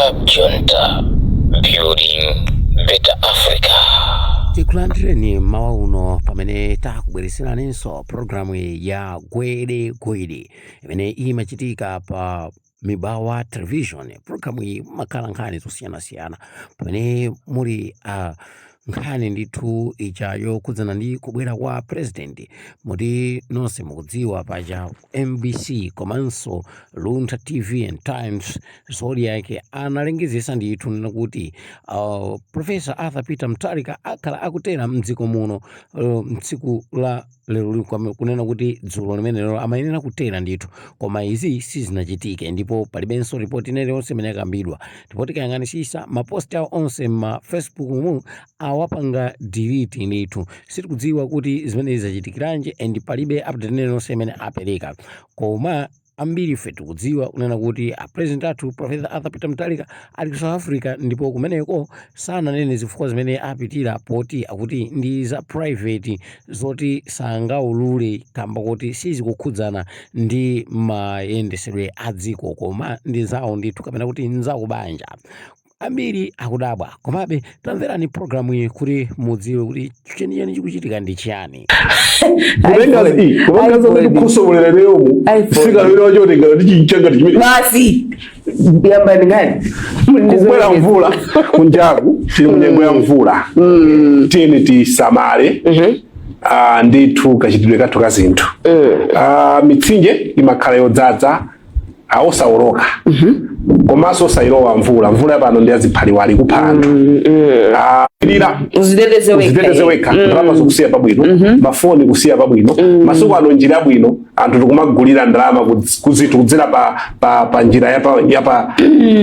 Club Junta, building better Africa. Tikulandireni mawa uno pamene takubwereseraninso programu ya Gwede Gwede imene imachitika pa Mibawa Television. Programu iyi makhala nkhani zosiyanasiyana pamene muli nkhani ndithu ija yokhudzana ndi kubwera kwa president. Muti nonse mukudziwa paja MBC komanso Luntha TV and Times Zodiak analengezesa ndithu nena kuti Professor Arthur Peter Mutharika akhala akutera mdziko muno mtsiku la lero, kunena kuti dzulo limenelo amayenera kutera ndithu, koma izi sizinachitike ndipo palibenso ripoti iliyonse imene yakambidwa. Ndipo tikayang'anisisa ma post awo onse ma Facebook mu awapanga delete ndithu. Sitikudziwa kuti zimenezi zachitikiranji and palibe update iliyonse imene apereka, koma ambiri ife tikudziwa kunena kuti a president athu Professor Arthur Peter Mutharika ali ku South Africa, ndipo kumeneko sananene zifukwa zimene apitira, poti akuti ndi za private zoti sangaulule kamba kuti sizikukhudzana ndi mayendesedwe a dziko, koma ndi zawo ndithu kapena kuti nzakubanja. Ambiri akudabwa, komabe tamverani programu iyi kuti mudziwe kuti chenicheni chikuchitika ndi chiyani. Kutenga zi kupanga zoti kusobolera leyomu. iPhone. Sikalowera wacho tenga ndi chinchanga chimene Basi, yambani ngani. Kubwera mvula kunjaku, tili munyengo ya mvula, tiyeni tisamale ndithu kachitidwe kathu ka zinthu. Mitsinje imakhala yodzaza, osawoloka komanso osayilowa mvula. Mvula pano ndi aziphaliwali kupha anthu. Lira Uziteteze wekha. Uziteteze wekha. Ndalama zokusiya pabwino, mafoni kusiya pabwino. Masiku ano njira yabwino, anthu tikumagulira ndalama kuzinthu kudzera pa njira yapa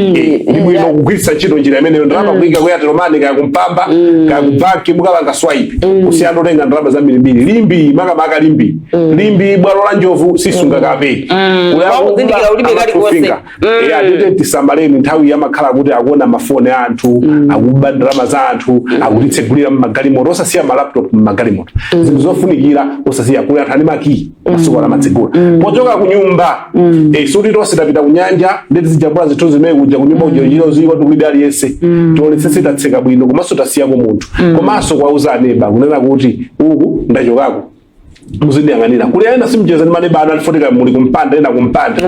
ndi bwino kugwiritsa ntchito njira imeneyo. Ndalama kuyika ku Airtel Money, kaya kumpamba, kaya ku banki, mukapanga swipe, kusiyana otenga ndalama zambirimbiri. Limbi, makamaka Limbi, Limbi bwalo la njovu sisunga kape. Wakuzindikira ulibe kalikonse. Atete tisamaleni. Nthawi yamakhala kuti akuona mafoni a anthu, akuba ndalama za anthu, akutitsegulira mmagalimoto, osasiya ma laptop mmagalimoto, zinthu zofunikira osasiya. Kuli anthu ani makiyi masiku ano amatsegula pochoka ku nyumba. Suti tonse tapita ku nyanja ndeti zijambula zinthu zimene kuja ku nyumba kuja chilo ziwa tikulibe aliyense. Tionetsetse tatseka bwino komanso tasiyako munthu, komanso kwauza aneba kunena kuti uku ndachokako, muzindiyang'anira. Kuli ena simcheza ndi maneba anu alifotika muli kumpanda, ena kumpanda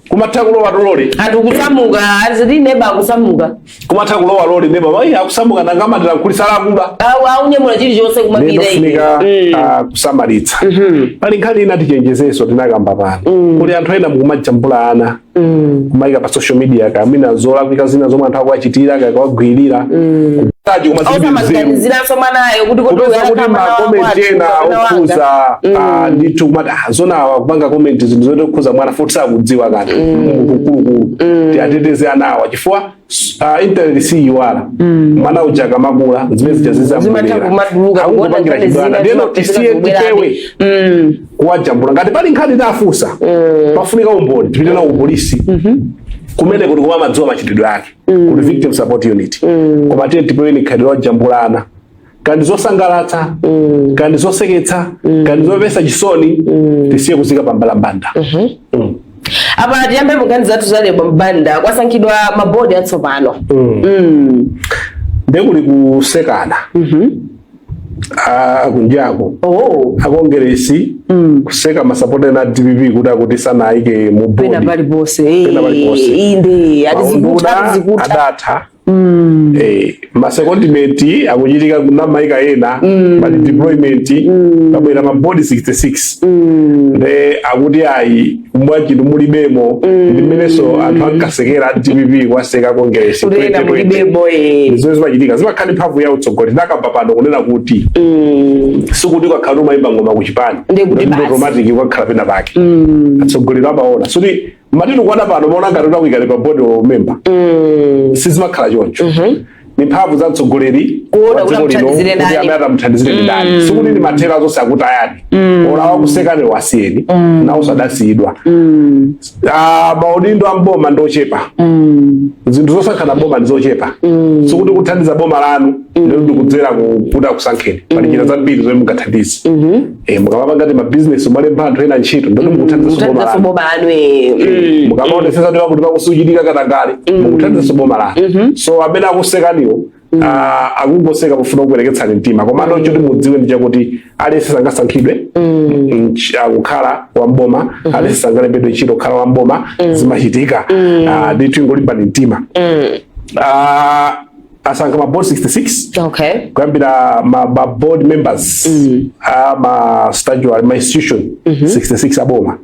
kumatha kulowa tolole. Anthu kusamuka, aziti neba akusamuka. Kumatha kulowa lole, neba mayi akusamuka, nangamatira nkulisala kuba. Au aunyamula chilichonse kumapita. Ndofunika kusamalitsa. Pali nkhani ina tichenjezenso, tinakamba pano. Kuli anthu ena mukumajambula ana kumayika pa social media, kamwina zolakwika zina zomwe anthu akuachitira, kakawagwirira kutaji, koma zilibe nzeru. Osamaganiziranso mwanayo kuti Kupeza kuti ma comment ena okhuza ndithu kumati zonawa kupanga comment zinthu zoti okhuza mwana futi sakudziwa kanthu mkulukulu. Tiateteze ana awa chifukwa internet siyiwala. Mwana uja akamakula zimene zija Zimatha zizamubwerera. kumaduluka, Akungopangira kuona chibwana. zina Ndiyeno zimapezeka tisiye zikubweradi. tipewe kuwajambula. Ngati pali nkhani tafusa, pafunika umboni, tipite nawo kupolisi kumene kuti kuma madziwa machitidwe ake, kuti victim support unit. Koma tiye tipeweni khalidwe lojambulana, kandi zosangalatsa, kandi zoseketsa, kandi zopesa chisoni, tisiye kuzika pambalambanda. Apa tiyambe nkhani zathu za lero. Mbanda kwasankhidwa mabodi atsopano. Ndekuli kusekana kunjako. Akongeresi kuseka masapota ena a DPP kuti akuti sanayike mu pena bodi paliponse. Pena paliponse. Inde, atizikuta. Maunduna atizikuta adatha. Ma secondment akuchitika kunamaika ena, ma deployment, pabwera mabodi 66, nde akuti ayi, mbwachinu mulibemo. Ndi mmenenso anthu ankasekera a DPP kwaseka kongeresi. Kuti ena 2020. mulibemo. Zimene zimachitika zimakhala ndi mphamvu ya utsogoleri. Ndakamba pano kunena kuti sikuti ukakhala umayimba ngoma kuchipani Ndekuti basi. Automatic ukakhala pena pake. Atsogoleri amaona suti matito kuona pano maona ngati utakuikale pa board member, sizimakhala choncho. Ni mphamvu za mtsogoleri Kuona wa dziko kuti lino amuthandizire kuti ndani. amene atamuthandizire ndi ndani. Sikuti ndi mathera zonse akutayani, ora wakusekani wasiyeni, nawonso adasiyidwa. Ah, maudindo a mboma ndi ochepa, zinthu zosankhana boma ndi zochepa. Sikuti kuthandiza boma lanu ndikuti ndikudzera kuti akusankheni. Pali njira zambiri zomwe mungathandize. Mukamapanga ngati mabizinesi, umalemba anthu ena ntchito, ndoti mukuthandiza boma muthandizaso lanu. Boma lanu, eh. Mukamaonesesa ndi pakuti pakusuchitika katangale, mukuthandiza boma lanu. So amene akusekaniwo, akungoseka pofuna kubwereketsani mtima. Komano choti mudziwe ndi chakuti aliyense sangasankhidwe kukhala wamboma, aliyense sangalembedwe ntchito kukhala wamboma. Zimachitika. Ndithu ingolimbani mtima. Asankha ma board 66 kuyambira ma board members a ma statutory ma institution 66 aboma.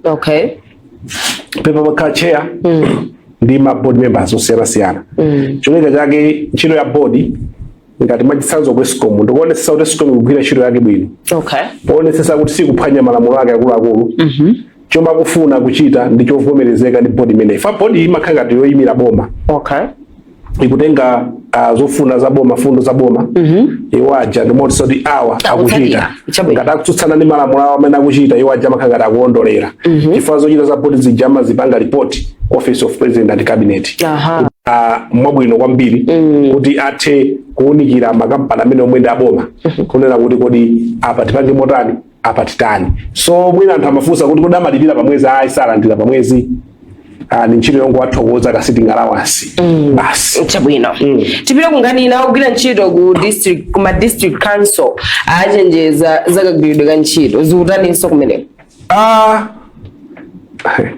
Pepa makhala chair ndi ma board members osiyanasiyana. Cholinga chake, ntchito ya board, ngati mwachitsanzo ku ESCOM, ndikuonetsetsa kuti ESCOM ikugwira ntchito yake bwino, poonetsetsa kuti sikuphwanya malamulo ake akuluakulu. Chomwe akufuna kuchita ndi chovomerezeka ndi board imeneyi. Fa board imakhala ngati yoyimira boma, ikutenga zofuna za boma, fundo za boma. Iwo aja ndimotisa kuti awa akuchita Akutsatira. Chabwino. ngati akutsutsana ndi malamulo awo amene akuchita, iwo aja amakhala ngati akuwondolera, chifukwa zochita za board zija amazipanga report ku Office of President and Cabinet. Mwabwino kwambiri kuti athe kuwunikira makampani amene omwe ndi aboma, kunena kuti kodi apa tipange motani, apa titani. So mwina anthu amafunsa kuti kodi amalipira pamwezi? Ayi, salandira pamwezi. Ni ntchito yongowathokoza, ka sitting allowance basi. Chabwino, tipite kunkhani ina. Ogwira ntchito ku district, kuma district council achenjeza zakagwiridwe ka ntchito. Zikutaninso kumeneko?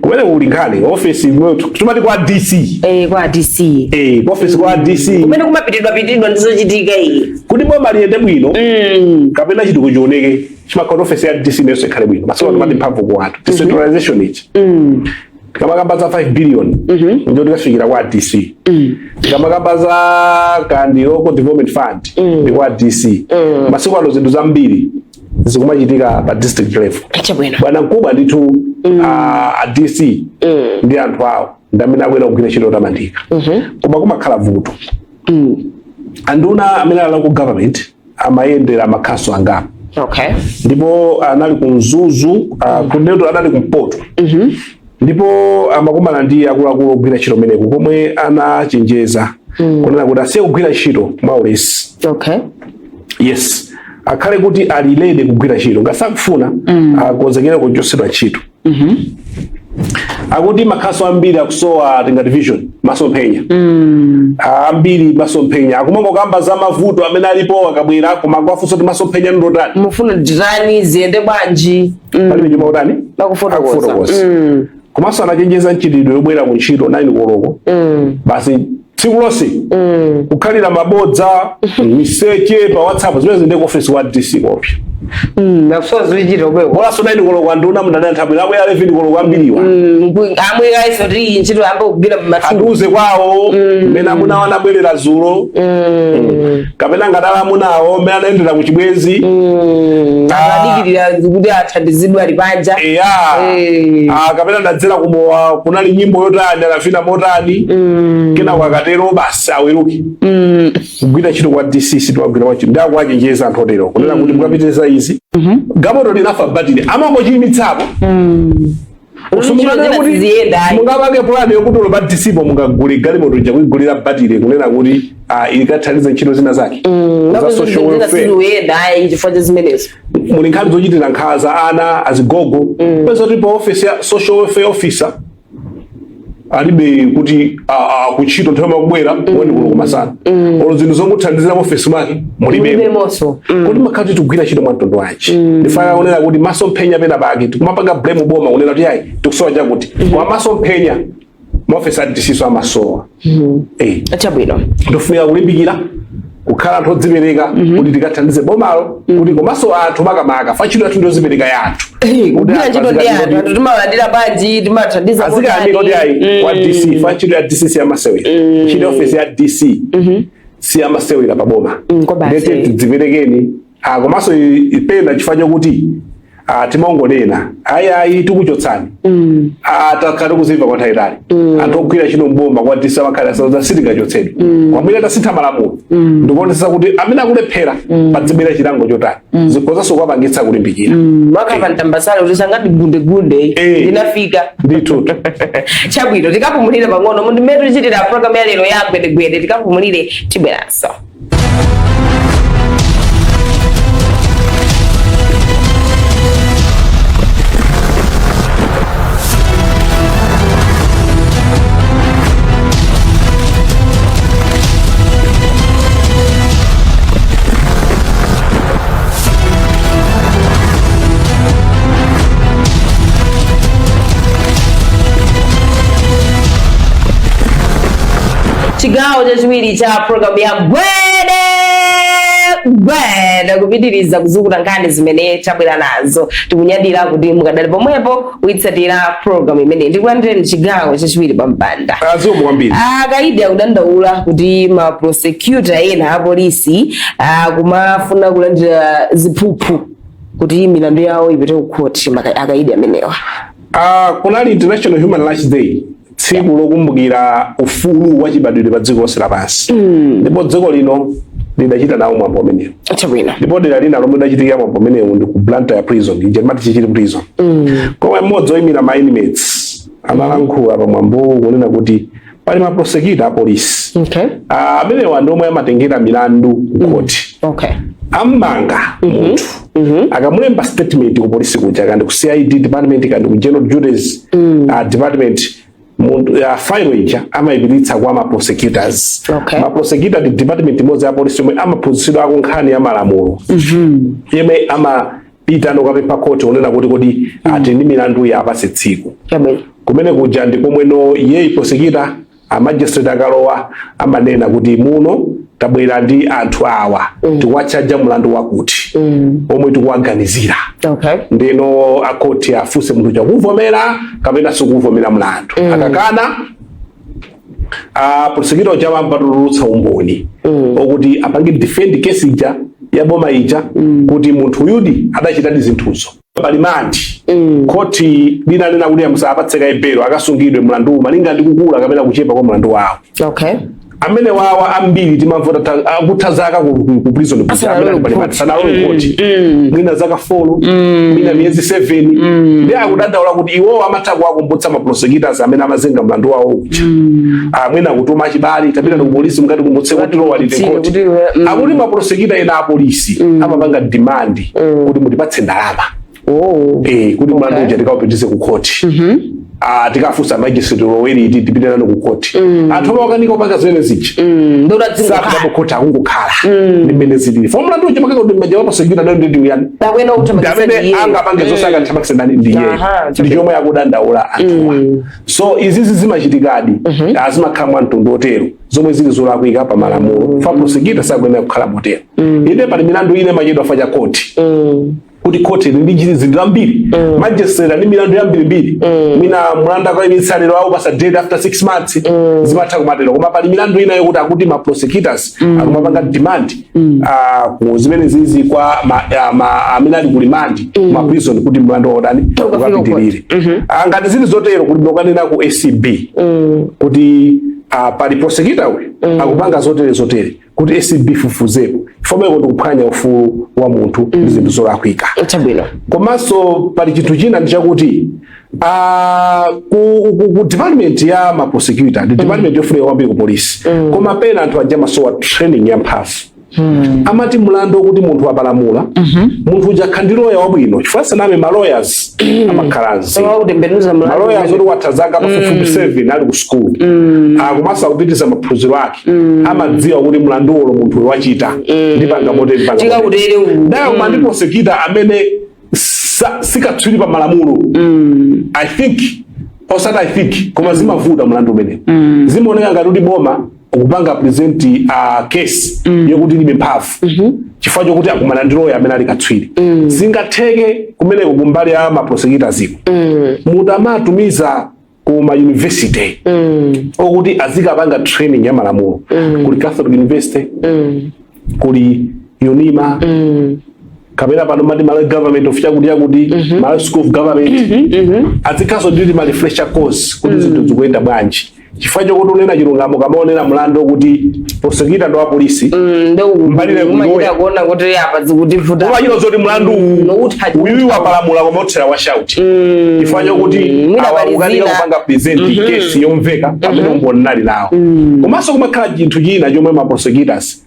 Kumene kuli nkhani, office tumati kwa DC. Eh, kwa DC. Eh, office kwa DC. Kumene kumapitidwapitidwa ndizochitika iyi. Kuti boma liyende bwino kapena chitukuko chioneke, chimakhala office ya DC nayonso ikhale bwino. Masiku ano timati mphamvu ku anthu, decentralization ichi. Tikamakamba za 5 billion, ndio tikafikira kwa DC. Tikamakamba za kandi Local Development Fund, ndi kwa DC. Masiku ano zinthu zambiri zikumachitika pa district level. Bwana mkubwa ndithu, a DC ndi anthu awo ndi amene akwera kugwira ntchito yotamandika, koma kumakhala vuto. Anduna amene ali ku government amayendera makhaso angapo. Ndipo anali ku Mzuzu, kuneto anali kumpoto, ndipo amakumana ndi akuluakulu ogwira ntchito meneko, komwe anachenjeza kunena kuti asiye kugwira ntchito mwaulesi. Yes, akhale kuti ali ready kugwira ntchito. Ngasakufuna, akonzekere kuchotsedwa ntchito. Akuti makhaso ambiri akusowa tingati vision, masomphenya. Ambiri masomphenya akumangokamba za mavuto amene alipo akabwera, koma akuwafunsa kuti masomphenya ndotani? Mufuna titani? Ziyende bwanji? Palibe chomwe utani? Akufotokoza. Akufotokoza. Komanso anachenjeza mchitidwe yobwera ku ntchito 9 koloko basi, tsiku lonse kukhalira mabodza, miseche pa WhatsApp. Zimene zinde ku office wa DC kopya. Akusowa zochita ubweko. Bolanso 9 koloko, anduna mndani, anthu abwera abwera 11 koloko ambiriwa. Amwe kaiso kuti iyi ntchito yambe kugwira mmathu. Atiuze kwawo mmene amuna awo anabwerera zulo, kapena ngatala amunawo mmene anayendera ku chibwenzi. Adikirira kuti athandizidwe ali panja. Eya. Kapena ndadzera kumowa, kunali nyimbo yotani, anafina motani. Kenako akatero basi aweruke. Kugwira ntchito kwa DC sitiwagwira wachi. Ndakuwachenjeza anthu otero kunena kuti mukapitiriza izi, galimoto linafa batiri, amangochiyimitsapo. Ntchito zina siziyenda, ayi. Mungapange plan yokuti ulo pa DC po mungagule galimoto ija, kuigulira batiri, kunena kuti ikathandize ntchito zina zake za social zina welfare. Siziyenda ayi chifukwa cha zimenezo. Muli nkhani zochitira nkhanza ana, azigogo. Peza kuti pa office ya social welfare officer alibe kuti kuntchito nthawi makubwera 1 koloko masana, olo zinthu zomuthandizira mu office mwake mulibemo. Mulibemonso. Kuti makhala kuti tikugwira ntchito mwa mtundu wanji? Ndifaka kunena kuti masomphenya pena pake tikumapanga blame boma, kunena kuti ayi, tikusowa chakuti, koma masomphenya maofesi a DC so amasowa. Chabwino. Ndofunika kulimbikira kukhala anthu odzipereka kuti tikathandize bomalo, kuti komanso anthu makamaka fa ntchito yathu ndiozipereka ya anthu. Kugwira ntchito ndi anthu, anthu timalandira bwanji, timathandiza? Azikayamika kuti ayi, kwa DC, fa ntchito ya DC siyamasewera. Ntchito ya ofesi ya DC siyamasewera pa boma. Kwa basi. Ndete tidziperekeni. Komanso ipena chifukwa chokuti Timangonena ayi ayi, tikuchotsani. Takhala tikuzimva kwa nthawi itali. Anthu ogwira ntchito mboma kwati samakhala sauza, sitingachotsedwe. Kwambiri atasintha malamulo ndikuonetsetsa kuti amene akulephera padzibwera chilango chotani, zikhozanso kuwapangitsa kulimbikira. Makapa mtambasale kuti sangati gundegunde. Ndinafika. Ndithu. Chabwino, tikapumulire pang'ono mundimene tichitira program ya lero ya Gwedegwede. Tikapumulire, tibweranso. Chigawo chachiwiri cha program ya Gwede Gwede, kupitiriza kuzukuta nkhani zimene tabwera nazo. Tikunyadira kuti mukadali pomwepo kuyitsatira program imene. Ndikulandireni chigawo chachiwiri pa mpanda. Zikomo kwambiri. Akaidi akudandaula kuti ma prosecutor ena apolisi kumafuna kulandira ziphuphu kuti milandu yawo ipite ku khoti, akaidi amenewa. Kunali International Human Rights Day, tsiku lokumbukira ufulu wachibadwidwe pa dziko lonse lapansi, ndipo dziko lino lidachita nawo mwambo umenewu. Ndipo dera lina lomwe lidachitikira mwambo umenewu ndi ku Blantyre Prison, ija timati Chichiri Prison, komwe mmodzi oyimira ma inmates analankhula pa mwambowu kunena kuti pali ma prosecutor a polisi amenewa ndi omwe amatengera milandu ku khoti. Amanga munthu, akamulemba statement ku polisi kuja, kandi ku CID department, kandi ku general duties department, munthu file ija amayipititsa kwa ma prosecutors. Ma prosecutor ndi department imodzi ya polisi yomwe amaphunzitsidwa ako nkhani ya malamulo, yemwe amapita ndikukapempha khoti kunena kuti kodi ati ndi milandu ya apase tsiku. Kumene kuja ndi komweno iyeyi prosecutor, a magistrate akalowa amanena kuti muno tabwera ndi anthu awa, tikuwatchaja mlandu wakuti omwe tikuwaganizira. Ndino akhoti afunse munthu chakuvomera kapena sikuvomera mlandu. Akakana, a prosecutor uja amapatulutsa umboni okuti apange defend case ija ya boma ija kuti munthu uyudi adachitadi zinthuzo. Pa remand, khoti linanena kuti musapatse kaye belo, akasungidwe mlandu malinga ndi kukula kapena kuchepa kwa mlandu wawo. Amene wawa ambiri timamva akutha zaka ku prison kuja, Asanalowe amene ali pa remand, khoti. sanalowe khoti, mwina zaka 4, mwina miyezi 7. Ndi akudandaula kuti iwowo amatha kuwakumbutsa ma prosecutors amene amazenga mlandu wawo uja, mwina kutuma achibale, tapita ku polisi mukatikumbutse kuti lowa lite khoti. Akuti ma prosecutor ena apolisi amapanga demand kuti mutipatse ndalama kuti mlandu uja tikawupitise ku khoti. Tikafunsa magistrate loweri iti tipite nanu ku khoti. Anthu amawakanika kupanga zimene zija, Ndotadzingokhala. sapita ku khoti, akungokhala ndi mmene zilili fo mlandu uja makaka kuti mmaja wa prosecutor nayo ndi uyani Takwena kuti ndi amene angapange zonse, akanthamakise ndani? Ndi iyeyo. Ndi chomwe akudandaula anthuwa. So izizi zimachitikadi, azimakhala mwa mtundu otero zomwe zili zolakwika pa malamulo fa prosecutor sakuyenera kukhala motero. Ine pali milandu ine machedwa fa cha khoti, kuti khoti ili ndi zinthu zambiri, magistrate ndi milandu yambirimbiri, mwina mlandu akayimitsa lero aupasa date after 6 months, zimatha kumatero. Koma pali milandu ina yokuti akuti ma prosecutors akumapanga demand ku zimene zizi kwa amene ali ku remand, ma prison, kuti mlandu wautani Ukafika ukapitirire. Ngati zili zotero, kuti mukanena ku ACB kuti pali prosecutor uyu akupanga zotere zotere, kuti ACB fufuzepo fomeko ndikuphwanya ufulu wa munthu, ndi zinthu zolakwika. Komanso pali chinthu china ndi chakuti ku department ya ma prosecutor ndi department yofunika kwambiri ku polisi, koma pena anthu aja amasowa training ya mphamvu. Amati mlandu wokuti munthu apalamula, munthu uja akhala ndi loya wabwino, chifukwa saname, ma lawyers amakhala anzeru. Kutembenuza mlandu. Ma lawyers oti watha zaka pafupifupi 7 ali ku school, komanso akupitiriza maphunziro ake, amadziwa kuti mlanduwo munthu wachita ndipanga motere, ndipanga Tikakutere uwu. Ndayo koma ndi prosecutor amene sikatswiri pa malamulo, I think, osati I think, koma zimavuta mlandu umenewu. Zimaoneka ngati kuti boma ukupanga present case yokuti ilibe mphamvu chifukwa chokuti akumana ndi loya amene ali katswiri. Zingatheke kumeneko kumbali ya ma prosecutors iko mutamatumiza ku ma university okuti azikapanga training ya malamulo. Kuli Catholic University, kuli UNIMA. Kapena pano mati Malawi Government of chakuti chakuti, Malawi School of Government, azikhaso nditi ma refresher course kuti zinthu zikuyenda bwanji, chifukwa chokuti unena chilungamo, kamaonera mlandu kuti prosecutor ndo apolisi, Mbalire umachita kuloya. kuona kuti apa zikutivuta. Umachita zoti mlandu Utha. Uyuyu wapalamula koma uthera wa shauti, chifukwa chokuti Mwina awa pali ukanika zina. kupanga present case yomveka pamene umboni nali nawo. Komanso kumakhala chinthu china chomwe ma prosecutors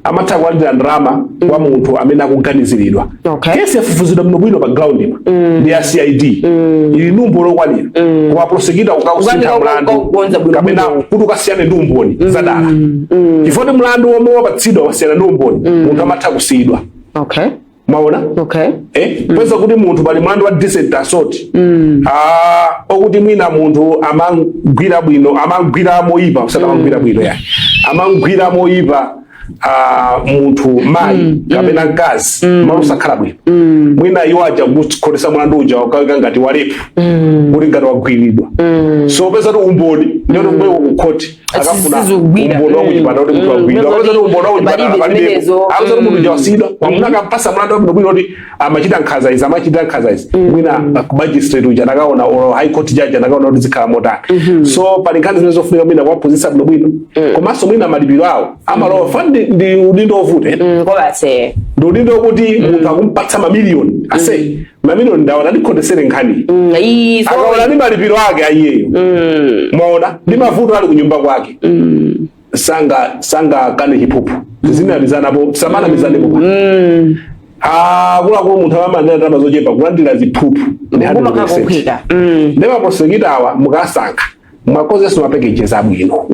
amatha kulandira ndalama kwa munthu amene akuganiziridwa. Kesi yafufuzidwa bwinobwino pa ground pa ndi ya CID, ili ndi umboni okwanira, koma prosecutor ukausintha Ukanika mlandu kukonza bwino kapena bwino. kuti ukasiyane ndi umboni zadala, chifukwa kuti mlandu womwe wapatsidwa wasiyana ndi umboni, munthu amatha kusiyidwa. Mwaona? Okay. Peza kuti munthu pali mlandu wa indecent assault, okuti mwina munthu amangwira bwino, amangwira moyipa, usati amangwira bwino yani, amangwira moyipa munthu mayi kapena mkazi, malo osakhala bwino. Mwina iwo aja kukhotesa mlandu uja wakawika ngati wa rape, kuti ngati wagwiridwa. So peza kuti umboni ndiyoti kubweko kukhoti akafuna Sizikugwira. umboni wakuchipatala kuti munthu wagwiridwa, akapeza kuti umboni wakuchipatala Palibe palibepo, zimenezo. akapeza kuti munthu uja wasiyidwa, mwamuna akampasa mlandu wabwinobwino kuti amachita nkhanza izi, amachita nkhanza izi, mwina ku magistrate uja anakaona or high court judge anakaona kuti zikhala motani. So pali nkhani zimene zofunika mwina kuwaphunzitsa bwinobwino, komanso mwina malipiro awo amalowa fa ndi udindo ovuta, eh? Kobatse. Ndi udindo wokuti munthu akumpatsa mamiliyoni, ase mamiliyoni ndaona ndikhotesere nkhaniyi, akaona ndi malipiro ake aiyeyo, mwaona, ndi mavuto ali kunyumba kwake, sanga kane chiphuphu zinalizanapo samanamizanepo pa akuluakulu. Munthu amalandira ndalama zochepa, kulandira ziphuphu ndi 100%. Kumakhakuphika. Ndi ma prosecutor awa mukasankha, mwakozenso ma packages abwino,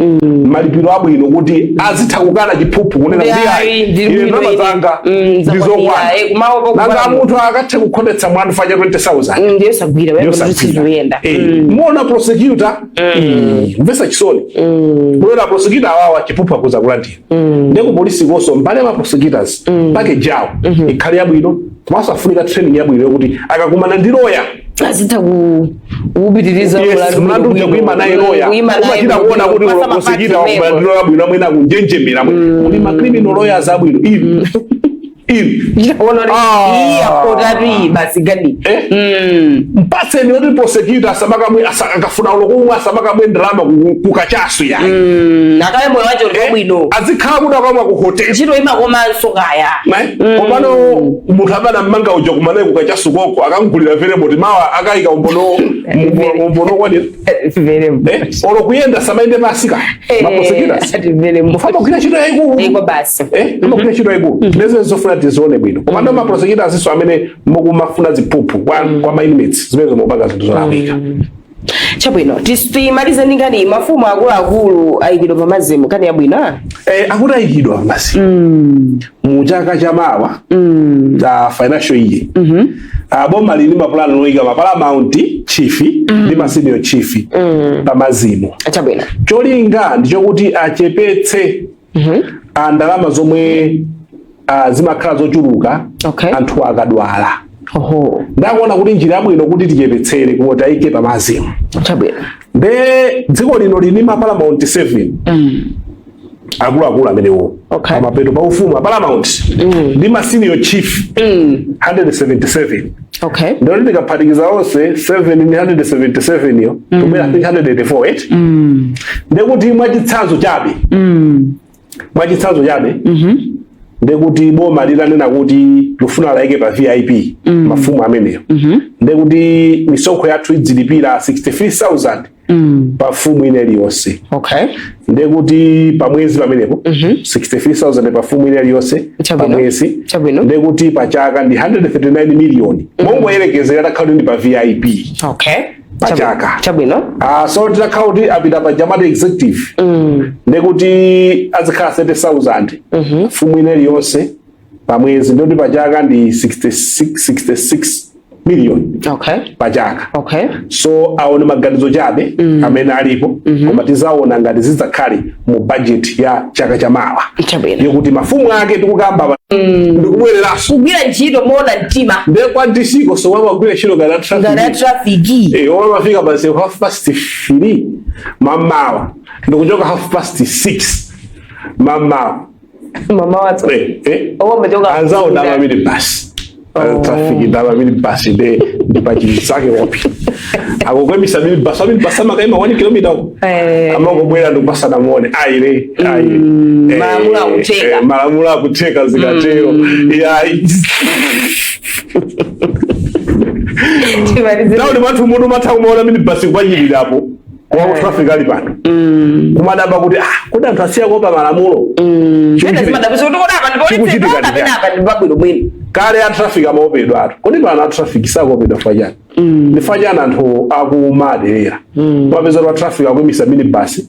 malipiro abwino, kuti azitha kukana chiphuphu, kunena Ndi kuti ayi, ayi, ndili ine bwino ndalama ine. zanga Zakwanira. ndizokwana. Kumaopa Nanga kukwana. munthu akathe kukhondetsa mlandu facha 20,000? Ndiyo sagwira Yosagwira. sizuyenda. Muona prosecutor, mvesa chisoni muona prosecutor awawa chiphuphu akuza kulandira. Ndeko polisi konso mbali ya ma prosecutors, package yawo ikhale yabwino, komanso afunika training yabwino yokuti akakumana ndi lawyer azitha kupitiriza. Yes, mlandu uja kuima naye lawyer, umachita kuona kuti prosecutor wakumana ndi lawyer bwino, amwene akunjenjemera mwe muli ma criminal lawyers abwino inu inu. Akotatu basi gadi. Eh? Mpatseni oti prosecutor asamakamwe akafuna ulokumwa asamakamwe ndalama kukachasu yayi. Akale moyo wacho uli bwino. Azikhala kuti akamwa ku hotel. Ntchito imakomanso kaya. Komano munthu amene mmanga uja kumanaye kukachasu koko akangulira veremoti, mawa akayika umbono kwanira. Olo kuyenda samaende pasi kaya ma prosecutors amagwira ntchito yayikulu. Iko basi. Amagwira ntchito yayikulu, ndeze zofuna tizione bwino. Komano ma prosecutors iso amene mukumafuna ziphuphu kwa ma inmates, zimene zomupanga zinthu zolakwika. Chabwino, timalize ndi nkhani mafumu akuluakulu ayikidwa pamazimu, nkhani yabwino, ah? Akuti ayikidwa basi mu chaka chamawa cha financial year. Boma lili mapulani loyika ma paramount chief ndi ma senior chief pamazimu. Chabwino. Cholinga ndichokuti achepetse ndalama zomwe zimakhala zochuluka anthu akadwala. Ndakuona kuti njira yabwino kuti tichepetsere kuti ayike pamazimu. Chabwino. Nde dziko lino lili ma paramount 7 akuluakulu amenewo, pamapeto pa ufumu a paramount ndi ma senior chief 177. Ndoti ndikaphatikiza onse 7 ndi 177 yo, tubwera 384, eti? Ndekuti mwachitsanzo chabe, ndekuti boma litanena kuti lufuna layike pa VIP mafumu ameneyo, ndekuti misonkho yathu idzilipira 63,000 pa fumu ine iliyonse. Ndekuti pa mwezi pamenepo 63,000 pa fumu ine iliyonse pa mwezi. Ndekuti pa chaka ndi 139 million, mongoyerekezera takhala kuti ndi pa VIP pa chaka. So titakhala kuti apita pa jamati executive, ndekuti azikhala 30,000 fumu ine iliyonse pa mwezi, ndikuti pa chaka ndi 66 million pa chaka. So aone maganizo chabe amene alipo, koma tizaona ngati zidzakhale mu budget ya chaka chamawa, yokuti mafumu ake tikukamba ndikubwereranso kugwira ntchito moona mtima. Ndiye kwa disiko so wamagwira ntchito ngati ngati traffic. Trafiki. Omwe amafika pasi 3:30 mamawa ndikuchoka 6:30 mamawa. Mama watso. Omwe amachoka Anzawo ndamamene basi. Traffic ndaba minibus nde ndipachizake wapi akukwemisa minibus, minibus amakayima 1 kilomita uko. Amangobwera ndikupasana muone aire aire. Malamulo akutheka. Malamulo akutheka zikatero ya. Timalize. Tauli mwathu mutu matha kumaona minibus kupanyirirapo kwa traffic ali pano, kumadaba kuti ah, kodi anthu asiya kuopa malamulo? Pena zimadabwitsa kuti kodi apa ndi polisi, Chikuchitika ndi kapena chani? apa ndi pabwinobwino. Kale a traffic amaopedwa atu, kodi pano a traffic sakuopedwa fachani? Ndi fachani anthu akumaderera? Wapeza wa traffic akuimisa minibus,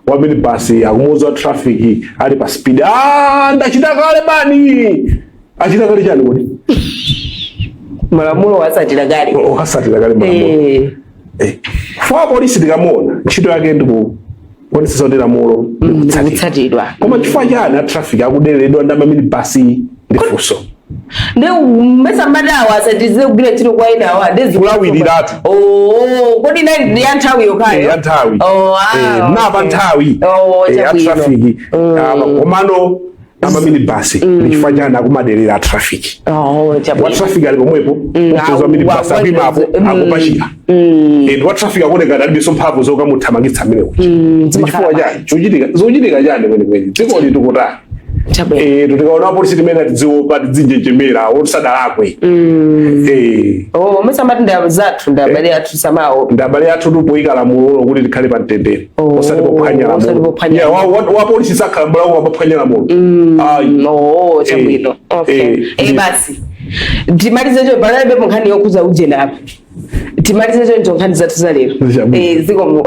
wa minibus akumuuza wa traffic ali pa speed, "Ah, ndachita kale bani." Achita kale chani kodi? Malamulo wasatira kale. Wakasatira kale malamulo. Fa polisi tikamuona ntchito yake ndikuonetsetsa kuti lamulo likutsatidwa. Kutsatidwa. Koma chifukwa chani a traffic akudereredwa ndi maminibasi? Ndi funso. Ndi mmesa madawa asatize kugwira ntchito kwa ena awa ndi Kulawiriratu. Oh, kodi nali ndi ya nthawi yokhayo? Ya nthawi. Oh, ah, napa nthawi. Oh, A chabwino. traffic komano amaminibasi ndi chifukwa chani akumaderera a traffic? Oh, Wa chabwino. traffic ali pomwepo, wa minibasi akuimapo, akupachira. Ndi wa traffic akuoneka alibenso mphamvu zokamuthamangitsa amene kuja. Ndi chifukwa chani chikuchitika, zikuchitika chani kwenikweni? Dziko litukutani? Chabwino. Tikaona apolisi timene tidziopa, tidzinjenjemera otisadalakwe. Oh, mmesa mati ndi zathu, ndi abale athu, samawo. Ndi abale athu tupoyika lamulo kuti tikhale pa mtendere, Oh, osati pophwanya osati lamulo. pophwanya. Yeah, wa polisi sakhala mbalawo wapaphwanya lamulo. Ayi. Oh, chabwino. Okay. Basi timalize cho panalibe nkhani yokhuza ujena apa, timalize choncho nkhani zathu za lero. Chabwino. Zikomo.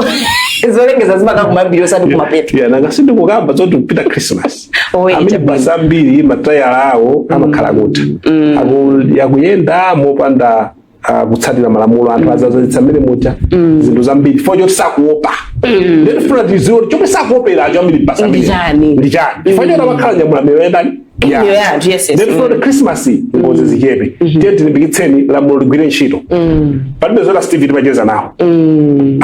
Zolengeza zimakhala kumambiri osati kumapeto. Yeah, nanga sindikukamba zoti kupita Christmas. Oh, Amene chabwino. basi ambiri matayala awo amakhala kuti akuyenda mopanda kutsatira malamulo, anthu azazalitsa mmene muja zinthu zambiri chifukwa choti sakuopa. Then funa tiziwe chomwe sakuoperacho ambiri basi ambiri Ndi chani? Ndi chani? Chifukwa choti amakhala nyamula miyoyo yendani. Miyoyo ya anthu, yes. Then funa kuti Christmas ngozi zichepe, tiye tilimbikitseni lamulo ligwire ntchito. Palibe zoti Steve timacheza nawo,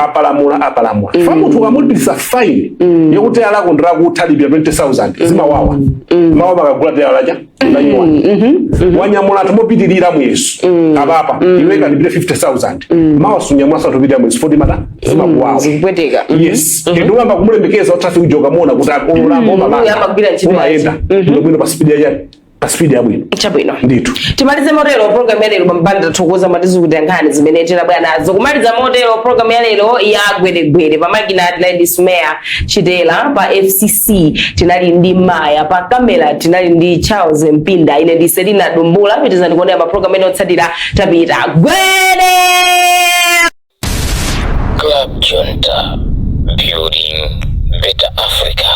apalamula apalamula. Fa munthu ukamulipirisa fine yokuti tayala lako ndirakutha, lipira 20,000, zimawawa mawa makagula tayala lacha lanyuwani. Wanyamula anthu mopitirira muyeso apapa, iwe kalipire 50,000, mawa sunyamula satupitirira muyeso foti mata zimakuwawa. Zikupweteka. Yes, ndi uyamba kumulemekeza traffic uja ukamuona kuti olamba. Uyu amagwira ntchito. Umayenda bwinobwino pa speed ya pa speed yabwino. Chabwino. Ndithu. Timalize motero program ya lero. Pambanda tathokoza mwatizukuti nkhani zimene tinabwera nazo. Kumaliza motero program ya lero ya Gwedegwede, pamakina tinali Smear Chitela, pa FCC tinali ndi Maya, pa kamera tinali ndi Charles Mpinda. Ine ndi Selina Dumbula. Pitizani kuonera maprogram ene otsatira. Tapita gwede. Club Junta, building better Africa.